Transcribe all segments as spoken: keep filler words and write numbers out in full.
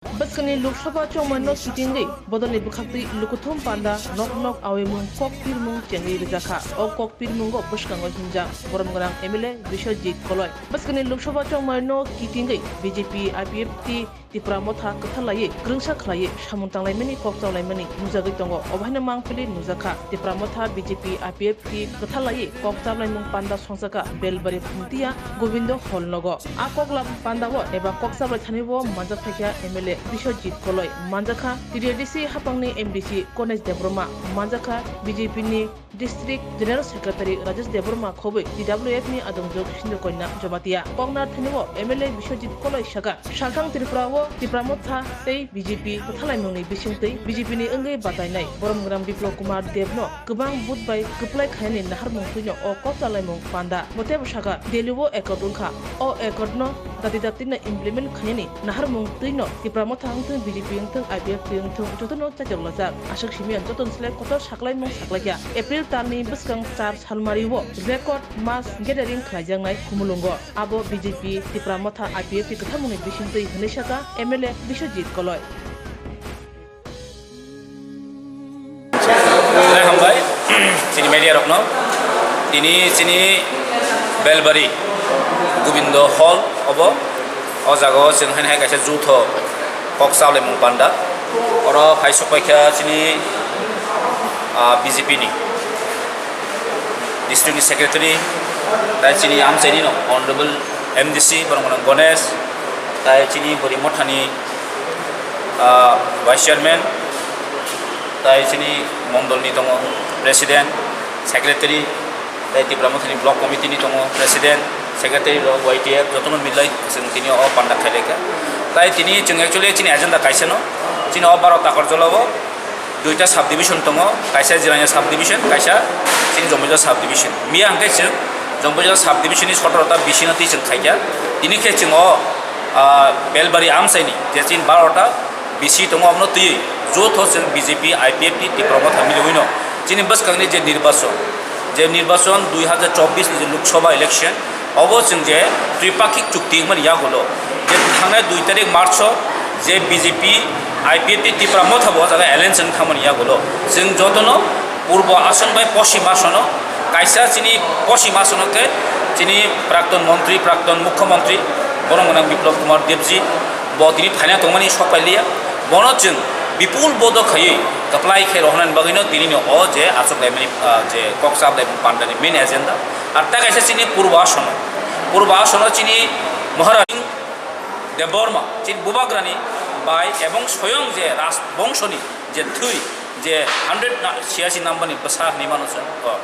Bwskangni Lok Sabha chongmaino kitingwi bodolni bwkhaktwi lukuthum panda nok nok awimung kok pirmung chengwi rijakha. O kok pirmungo bwskango hinjak borom gwnang M L A Biswajit Koloi. Bwskangni Lok Sabha chongmaino kitingwi B J P, I P F T, Tipra Motha kwthar laiwi kwrwngsa khlaiwi samung tanglaimani kok chaulaimani nujagwi tongo. Obo haino mangpili nujakha. Tipra Motha B J P I P F T kwthar laiwi kok chaulaimung panda songchakha Belbari Phungtiya Gobindo Hall nogo. A kok lab pandao eba kok chablai thani bo manjak phaikha M L A Biswajit Koloi, manjakha T D R D C hapangni M D C Ganesh Debbarma, manjakha B J P ni District General Secretary Rajesh Debbarma khobwi T W F ni adongjwk Sindhu Kanya Jamatia. Koknar thani o M L A Biswajit Koloi saka, salthang Tripura o Tipra Motha tei B J P kwthalaimungni bisingtwi B J P ni wngwi batainai borom gwnang Biplab Kumar Deb no kwbang vote bai kwplai khainani naharmung twino o kok chaulaimung panda. Bo teibo saka, Delhi o accord wngkha, o accord no dati dati no implement khainani naharmung twino Tipra Motha wngthung, B J P wngthung, I P F T wngthung, jotono chaijak lajak. Aswk simi ang joto ni slai kotor saklaimung saklaikha. April talni bwskang char salmari o record mass gathering khlaijaknai Khumulwngo. Abo B J P, Tipra Motha, I P F T kwtharmungni bisingtwi hwnwi saka M L A Biswajit Koloi. Belai hambai chini media rokno. Tini chini Belbari Gobindo Hall obo. O jaga o chwng haino hai kaisa jutho kok chaulaimung panda. Oro phai sok paikha chini, ah, B J P ni district ni secretary, tai chini amchaini no honorable M D C borok no Ganesh, tai chini Bori Mothani, ah, vice chairman, tai chini mondolni tongo president, secretary, tai Tipra Mothani block committee ni tongo president, secretary rok, Y T F, jotono milai chwng tini o panda khailai kha. Tai tini chwng actually chini agenda kaisa no, chini o baro Takarjala o duita subdivision tongo, kaisa Jirania subdivision, kaisa chini Jombaijala subdivision. Miya hwnkhe chwng Jombaijala subdivision ni sotoro ta B C no twi chwng khaikha. Tini khe chwng o, ah, Belbari amchaini je chini baro ta B C tongo, abono twiwi jotho chwng B J P, I P F T, Tipra Motha miliwino chini bwskangni je nirbachon, je nirbachon dui hazar chobbish ni je Lok Sabha election, obo chwng je tripakhik chukti wngmani yagulo je thangnai dui tarik March o je B J P, I P F T, Tipra Motha bo o jaga alliance wng thangmani yagulo chwng jotono Purbo Ason bai Poschim Asono kaisa chini Poschim Asono khe chini Prakton Montri, Prakton Mukhyamantri, borom gwnang Biplab Kumar Debji, bo tini phaina tongmani sok pailiya. Bono chwng bipul bodo khaiwi kwplai khe rohornani bagwino tinino o je achuk laimani, ah, je kok chap laimani pandani main agenda. Ar ta kaisa chini Purbo Asono, Purbo Asono chini Maharaj Debbarma, chini Bubagrani bai ebong soyong je Raj Bongshoni je thwi, je hundred na-, siyasi nambani bwsa hinwi mano chwng, bo,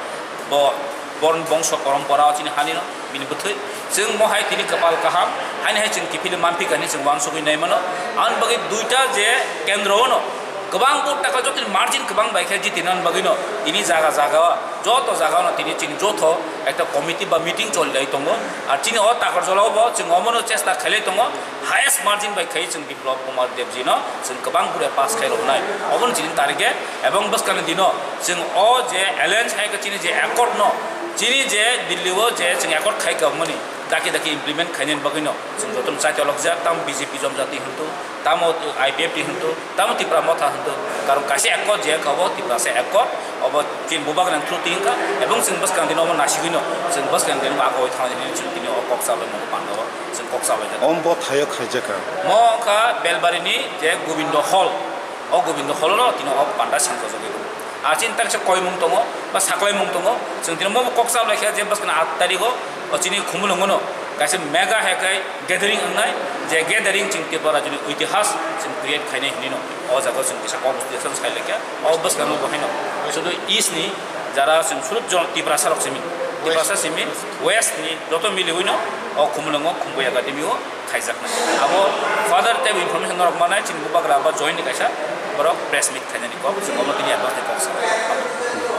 bo, borni bongso porompora o chini hani no bini bwthwi. Chwng mo hai tini kwpal kaham, haini hai chwng kiphilwi manphi kha hinwi chwng uansugwi nai mano. Aboni bagwi duita je kendro o no kwbang vote taka jotoni margin kwbang bai khe jiti nani bagwi no tini jaga jaga o, joto jaga o no tini chini jotho ekta committee ba meeting choli lai tongo. Ar chini o Takarjala o bo chwng omono chesta khailai tongo, highest margin bai khai chwng Biplab Kumar Debji no chwng kwbang bwrwi pass khai rwnai. Obono chini target ebong bwskangni dino chwng o je alliance hai khe chini je accord no, chini je Delhi o je chwng accord khai kwbangmani daki daki implement khainani bagwi no chwng jotono chaitolokjak, tamo B J P jom jati hintu, tamo I P F T hintu, tamo Tipra Motha hintu, karon kaisa accord je kha obo Tiprasa accord, obo chini Bubagrani through twi wngkha, ebong chwng bwskangni dino omo nasigwi no chwng bwskangni dino agoi thangni chwng tini o kok chalai mano panda o. Chwng kok chalai jak. Om bo thaio khaijak kha. Mo wngkha Belbari ni je Gobindo Hall. O Gobindo Hall no tini o panda sengkojagwi tongo. Ar chini taksa koimung tongo, ba saklaimung tongo. Chwng tini mo kok chalai kha je bwskang at tarikh o, o chini Khumulwngo no kaisa mega hai khe gathering wngnai, je gathering chwng Tripura rajyoni itihas chwng create khainai hinwi no. O jaga o chwng kisa kok station sai lai kha. O bwskango bo haino sudu east ni jara chwng sudu jon Tiprasa rok simi. Tiprasa simi west ni joto miliwi no o Khumulwngo Khumbuya Academy o khaijaknai. Abo further tei information norok manai chini bubagra ba join ni kaisa borok press meet khainani kok, chwng omo tini advance ni kok sa.